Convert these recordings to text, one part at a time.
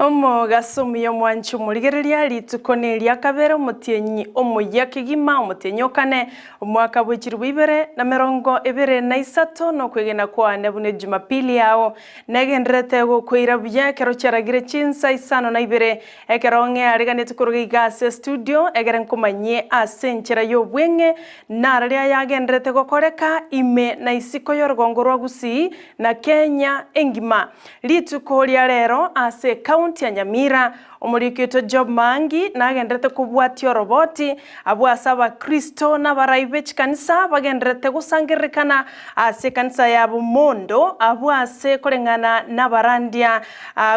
Omogaso omuya omwanche omorigereria, rituko neria kabere omotienyi omoyia kegima, omotienyi o kane, omwaka bwe chilifu ibere na merongo ebere na isato, nokwegena kwane buna ejumapili yao negendererete gokoira buya ekero chiaragire chinsa isano na ibere, ekero ng'eareganeti koruga iga ase estudio, egere nkomanyie ase enchera y'obweng'e nararia ayagendererete gokoreka ime na isiko y'orogongo rwa Gusii na Kenya engima. Rituko ria rero ase ekaunti ya Nyamira, omoriki oito Job Maangi nagenderete kobwatia oroboti abwo ase abakristo na abarai be chikanisa bagenderete gosangererekana ase ekanisa ya Bomondo abwo ase koreng'ana nabarandia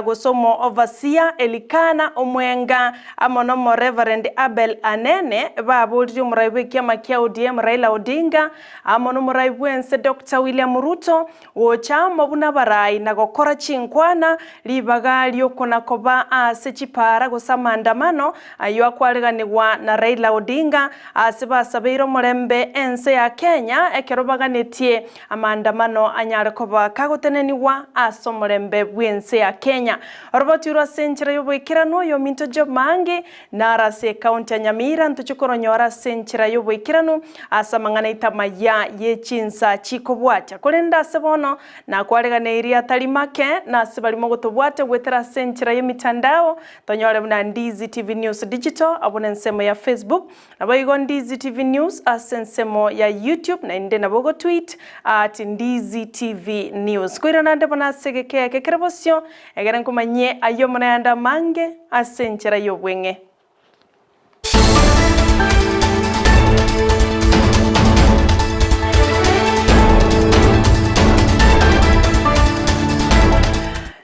gose omo Overseer Elikana Omwenga amo nomo Reverend Abel Anene baboririe omorai bw'ekiama kia ODM Raila Odinga amo nomorai bwense Doctor William Ruto Gocha amo buna abarai na gokora chinkwana, ribaga ri'okona koba aase chipaara gose amaandamano, ayio akwareganigwa na Raila Odinga aase basabeire omorembe ense ya Kenya ekero baganetie amaandamano anyare koba kagotenenigwa ase omorembe bw'ense ya Kenya. Oroboti orwo ase enchera y'oboikeranu oyominto Job Maangi Naro ase ekaunti ya Nyamira ntoche koronyora ase enchera y'oboikeranu ase amang'ana aito amaya ye chinsa chikobwatia. Korende ase bono nakwareganeirie atari make, na ase baria mogotobwatia goetera ase enchera y'emitandao, tonyore buna Ndizi TV News Digital abwo nensemo ya Facebook, Naboigo Ndizi TV News ase ensemo ya YouTube naende nabo ogotweet at Ndizi TV News. Koirana nde bono ase egeka eke kere bosio, egere nkomanyie ayio amo nayande amange ase enchera y'obweng'e.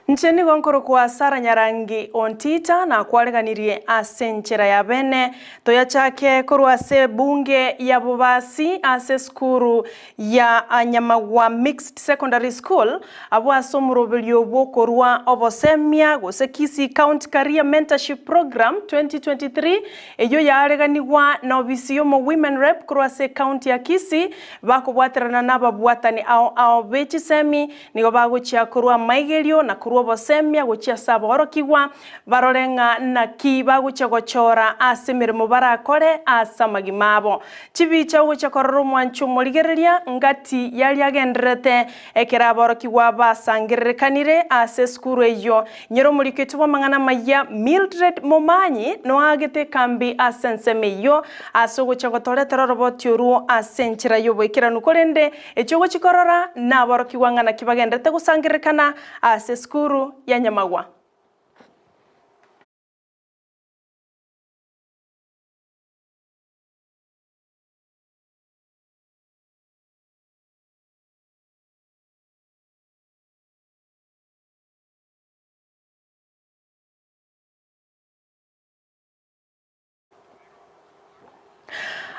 Inche nigo nkorokwa Sarah Nyarangi Ontita, nakwareganirie ase enchera ya bene. Toyachake korwa ase ebunge ya Bobasi ase esukuru ya Nyamagwa Mixed Secondary School, abwo ase omoroberio bw'okorua obosemia gose Kisii County Career Mentorship Program 2023 eyio yareganigwa na obisi y'omo Women Rep korwa ase ecounty ya Kisii bakobwaterana nababwatani ao ao be chisemi Nigo bagochia korwa amaigerio na korwa obosemia gochia ase aborokigwa, barore ng'a naki bagochia gochora ase emeremo barakore ase amagima abo. Chibicha ogochia korora omwancho omorigereria ngati yaria agendererete ekero aborokigwa basangererekanire ase esukuru eyio. Nyora omoriki oito bw'amang'ana amayia Mildred Momanyi noagete ekambi ase ensemo eyio ase ogochia gotoretera oroboti orwo ase enchera y'oboikeranu korende Echio ogochia korora naborokigwa ng'a naki bagenderete gosangererekana ase esukuru ya nyamagwa.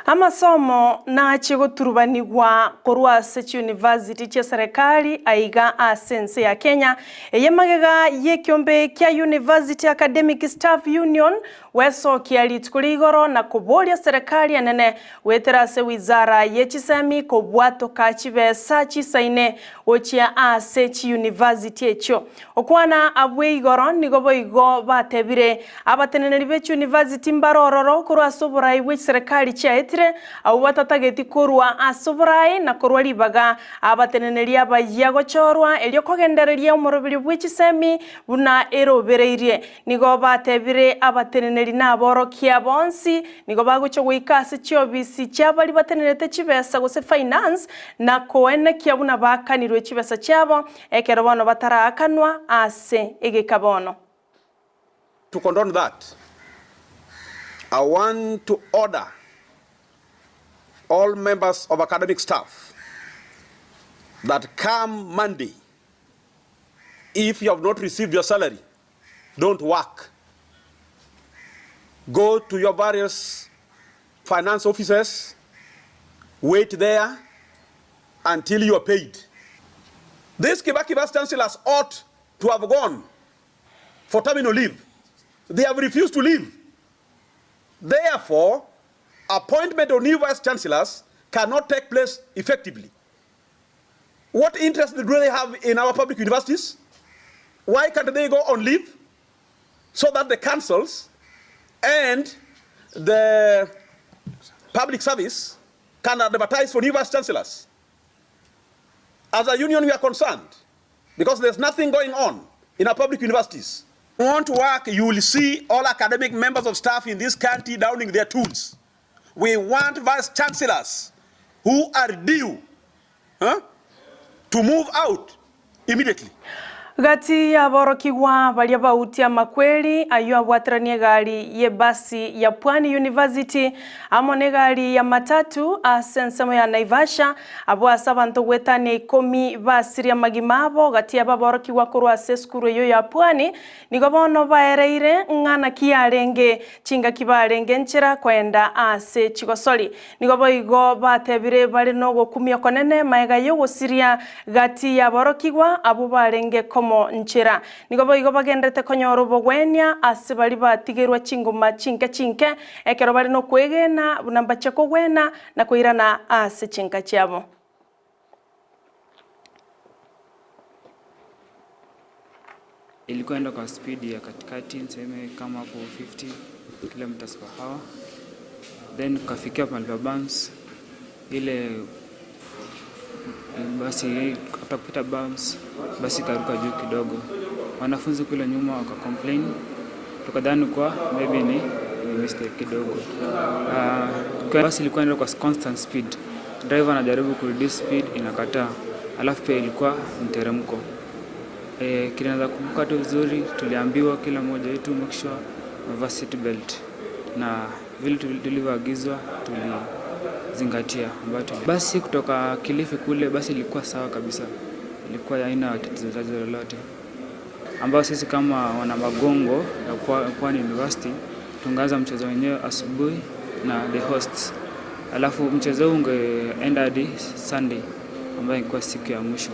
Amasomo nachie goturubanigwa korwa ase chiuniversity chia serikali aiga ase ense ya Kenya, eye magega y'ekiombe kia University Academic Staff Union gwesokia rituko ria igoro na koboria serikali enene goetera ase wizara ye chisemi kobwatoka chibesa chisaine gochia ase chiuniversity echio. Okwana abwe igoro nigo boigo batebire Abateneneri be chiunivasiti mbare ororo korwa ase oboraai bwe chiserekari chiaetire, abwo batatageti korwa ase oboraai na korwa ribaga abateneneri abayia gochorwa erio kogendereria omoroberio bwe chisemi buna erobereirie. Nigo batebire abateneneri na aborokia bonsi nigo bagochia goika ase chiobisi chia baria batenenerete chibesa gose finance na koenekia buna baakanirwe chibesa chiabo ekero bono bataraakanwa ase egeka bono. To condone that, I want to order all members of academic staff that come Monday, if you have not received your salary, don't work. Go to your various finance offices, wait there until you are paid. These Kibaki vice chancellors ought to have gone for terminal leave. They have refused to leave. Therefore, appointment of new vice chancellors cannot take place effectively. What interest do they have in our public universities? Why can't they go on leave? so that the councils and the public service can advertise for new vice chancellors. As a union, we are concerned because there's nothing going on in our public universities. Want work, you will see all academic members of staff in this country downing their tools. We want vice chancellors who are due huh, to move out immediately. Gati y'aborokigwa baria bautia amakweri ayio abwateranie egari y'ebasi ya Pwani University amo na egari ya matatu ase ensemo ya Naivasha abwo ase abanto goetania ikomi basirie amagima abo gati y'ababorokigwa korwa ase esukuru eyio ya Pwani nigo bono baereire ng'a naki yarenge chingaki barenge nchera koenda ase chigosori. Nigo boigo batebire bare nogokumia okonene maega y'ogosiria gati y'aborokigwa abwo barenge komo nchera. Nigo boigo bagenderete konyora obogwenia ase baria batigerwa chingoma chinke chinke ekero bare nokwegena buna mbache kogwena na koirana ase chinka chiabo. Ilikuwa enda kwa speed ya katikati niseme kama hapo 50 kilometers per hour, then kafikia mahali pa bumps ile basi, after kupita bumps basi ikaruka juu kidogo. Wanafunzi kule nyuma waka complain, tukadhani kwa maybe ni, ni mistake kidogo. Uh, basi ilikuwa inaenda kwa constant speed, driver anajaribu ku reduce speed inakataa, alafu pia ilikuwa mteremko. E, kile naweza kumbuka tu vizuri, tuliambiwa kila mmoja wetu make sure umevaa seat belt, na vile tulivyoagizwa tulizingatia. Ambayo tuli. Basi kutoka Kilifi kule basi ilikuwa sawa kabisa, ilikuwa haina tatizo tatizo lolote, ambao sisi kama wana Magongo ya Pwani University tungeanza mchezo wenyewe asubuhi na the hosts, alafu mchezo huu ungeenda hadi Sunday ambayo ilikuwa siku ya mwisho.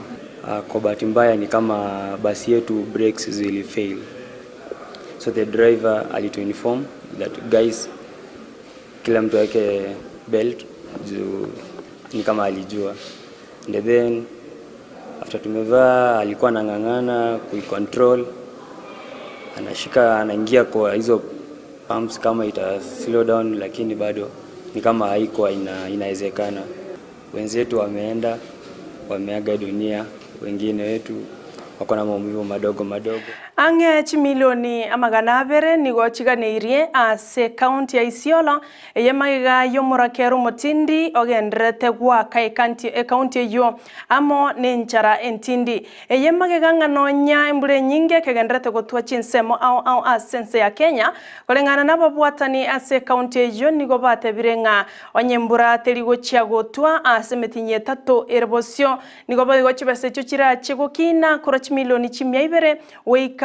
Kwa bahati mbaya ni kama basi yetu brakes zili fail, so the driver alituinform that guys, kila mtu aweke belt juu ni kama alijua, and then after tumevaa alikuwa anang'ang'ana kuicontrol, anashika anaingia kwa hizo pumps kama ita slow down, lakini bado ni kama haikuwa ina, inawezekana. Wenzetu wameenda wameaga dunia, wengine wetu wako na maumivu madogo madogo. Ang'e chimilioni amagana abere nigo chiganeirie ase county ya Isiolo eye magega y'omorakera omotindi ogenderete gwaka ekaunti eywo amo na enchara entindi eye magega ng'a nonya embura enyinge ekegenderete gotwa chinsemo ao ao ase ense ya Kenya koreng'ana na ababwatani ase ekaunti eywo nigo batebire ng'a onye embura teri gochia gotwa ase emitinyi etato ere bosio nigo boigo chibesa echio chirache gokina korwa chimilioni chimia ibere goika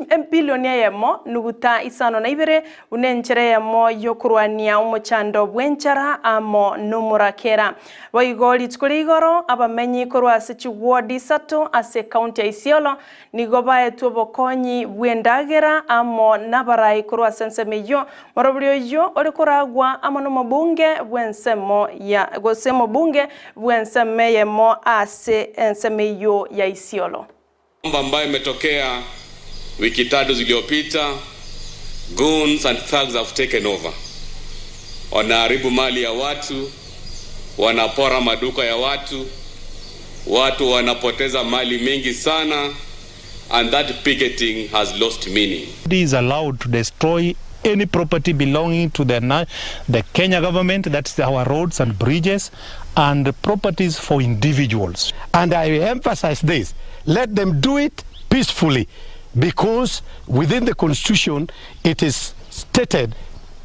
ebilioni eyemo nuguta isano na ibere buna enchera eyemo yokorwania omochando bwa enchara amo na omorakera. Boigo rituko ria igoro abamenyi korwa ase chiward isato ase ekaunti ya Isiolo nigo baetwe obokonyi bwa endagera amo na abarai korwa ase ensemo eywo morobori oywo ore koragwa amo na omobunge bwa ensemo ya gose omobunge bwa ensemo eyemo ase ensemo eywo ya Isiolo. Mambo ambayo imetokea wiki tatu zilizopita, goons and thugs have taken over. Wanaharibu mali ya watu, wanapora maduka ya watu, watu wanapoteza mali mingi sana, and that picketing has lost meaning. is allowed to destroy any property belonging to the, the Kenya government, that's our roads and bridges, and properties for individuals. And I emphasize this, let them do it peacefully, because within the constitution it is stated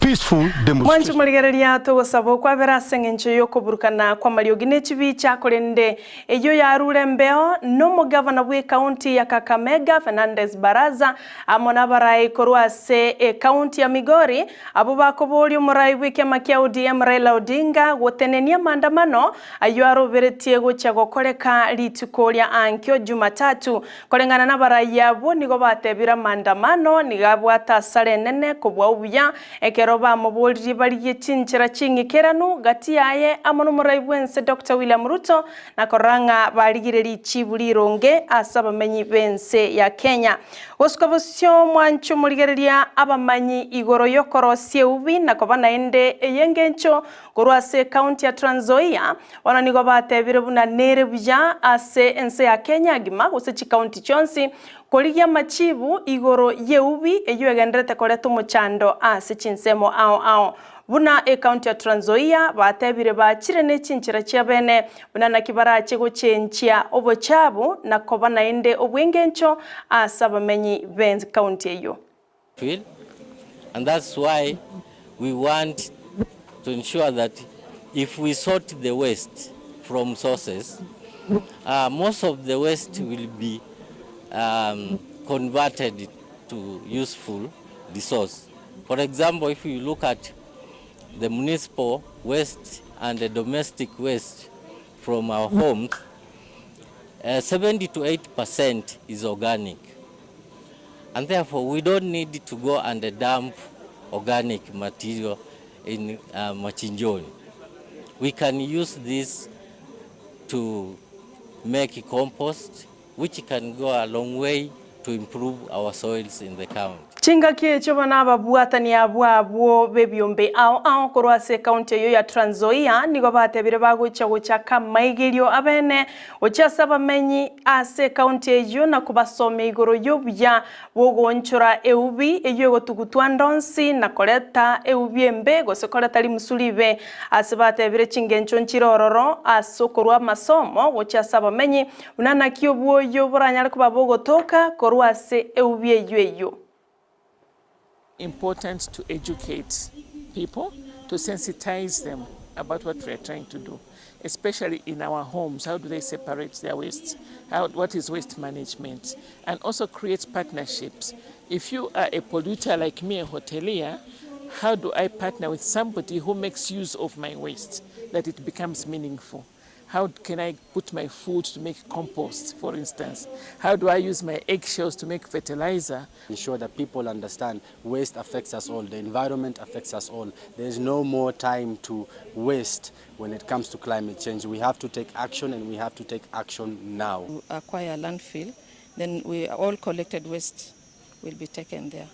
peaceful Mwanchi demonstration. morigereria togosaba okwabera ase eng'encho yokoburukana kwa mariogi na echibicha korende eyo yarure embeo na omogavana bwa ekaunti ya Kakamega Fernandes Baraza amo na abarai korwa ase ekaunti ya Migori abo bakoboria omorai bwa ekiama kia ODM Raila Odinga gotenenia maandamano ayo aroberetie gochia gokoreka rituko ria ankio Jumatatu koreng'ana na abarai abo nigo batebire maandamano niga abwate asara enene kobua obuya ekero Ekero bamoboririe barigie chinchera ching'ikeranu gati yaye amo nomorai bw'ense Doctor William Ruto na korora ng'a barigire richibu rironge ase abamenyi b'ense ya Kenya. Gosuka bosio mwanche omorigereria abamanyi igoro y'okorosia eubi na koba naende ey'engencho korwa ase ekaunti ya Trans Nzoia, bono nigo batebire buna nere buya ase ense ya Kenya agima gose chikaunti chionsi korigia amachibu igoro y'eubi eyio egenderete koreta omochando ase chinsemo ao ao. Buna ekaunti ya Trans Nzoia batebire bachire ne chinchera chiabene buna naki barache gochenchia obochabu na koba naende obw'engencho ase abamenyi b'ekaunti eyio. Feel and that's why we want to ensure that if we sort the waste from sources, uh, most of the waste will be um, converted to useful resource. For example, if you look at the municipal waste and the domestic waste from our homes, uh, 70 to 80 percent is organic. And therefore, we don't need to go and dump organic material in uh, Machinjoni. We can use this to make compost, which can go a long way to improve our soils in the county. Chingaki echio bono ababwatani abwo abwo b'ebiombe ao ao korwa ase ekaunti eyio ya Trans Nzoia nigo batebire bagochia gochaka amaigerio abene gochia ase abamenyi ase ekaunti eyio na kobasomia igoro y'obuya bw'ogoonchora eubi eyio egotugutwa ande onsi na koreta eubi embe gose koreta rimusu ribe ase batebire chingencho nchire ororo ase okorua amasomo gochia ase abamenyi buna naki obwoyo boranyare koba bogotoka korwa ase eubi eyio eyio. Important to educate people, to sensitize them about what we are trying to do, especially in our homes. How do they separate their waste? How, what is waste management? And also create partnerships. If you are a polluter like me, a hotelier, how do I partner with somebody who makes use of my waste, that it becomes meaningful? How can I put my food to make compost, for instance? How do I use my eggshells to make fertilizer? Ensure that people understand waste affects us all, the environment affects us all. There is no more time to waste when it comes to climate change. We have to take action and we have to take action now. To acquire landfill, then we all collected waste will be taken there.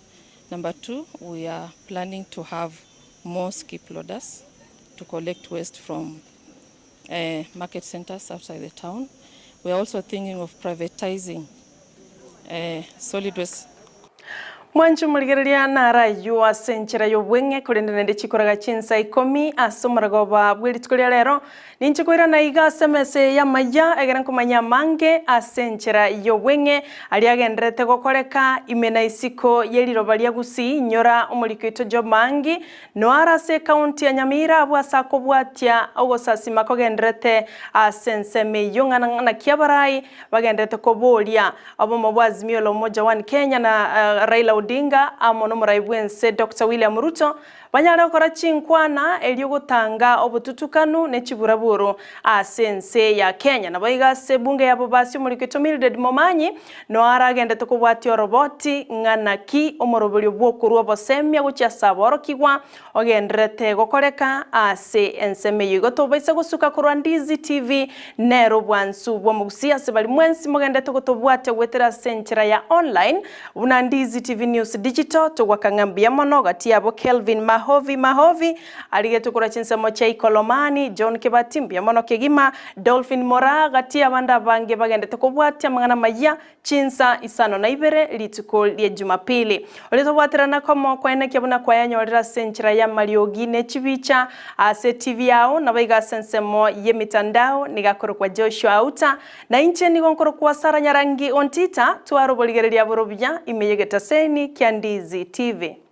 Number two, we are planning to have more skip loaders to collect waste from uh, market centers outside the town. We are also thinking of privatizing uh, solid waste. Mwanche omorigereria naro ayio ase enchera y'obweng'e, korende naende chikoraga chinsa ikomi ase omorogoba bwe rituko ria rero, ninche koirana iga ase emesa eye y'amaya, egere nkomanya amange ase enchera y'obweng'e aria agendererete gokoreka ime na isiko ye riroba ria Gusii. Inyora omoriki oito Job Maangi Noare ase ekaunti ya Nyamira abwo ase akobwatia ogosasima kogendererete ase ensemo eyio ng'a naki abarai bagendererete koboria obomo bwa Azimio la Umoja One Kenya na Raila Odinga amo nomorai bwense Doctor William Ruto banyare gokora chinkwana erio gotanga obotutukanu ne chiburaburu ase ense ya Kenya. Naboigo ase ebunge ya Bobasi omorikito Mildred Momanyi Noa aragendete kobwatia oroboti ng'a naki omoroberio bw'okorua obosemia gochia ase aborokigwa ogendererete gokoreka ase ensemo eyio. Igo tobaisa gosuka korwa Ndizi TV nere obwansu bw'omogusii ase baria mwensi mogenderete gotobwatia goetera ase enchera ya online buna Ndizi TV News Digital. Togwaka ng'a mbuya mono gati yabo Kelvin Mahovi Mahovi arigetwe korwa chinsemo chia Ikolomani, John Kibati mbuya mono kegima, Dolphin Moraa gati y'abande abange bagendete kobwatia amang'ana amayia chinsa isano na ibere rituko ria Jumapili. Oria tobwaterana komo kwaenekia buna kwayanyorire ase enchera y'amariogi ne chibicha ase TV yao naboigo ase ensemo y'emitandao nigo akorokwa Joshua Auta na inche nigo nkorokwa Sarah Nyarangi Ontita tware oborigereria bore obuya ime y'egetaseni kia Ndizi TV.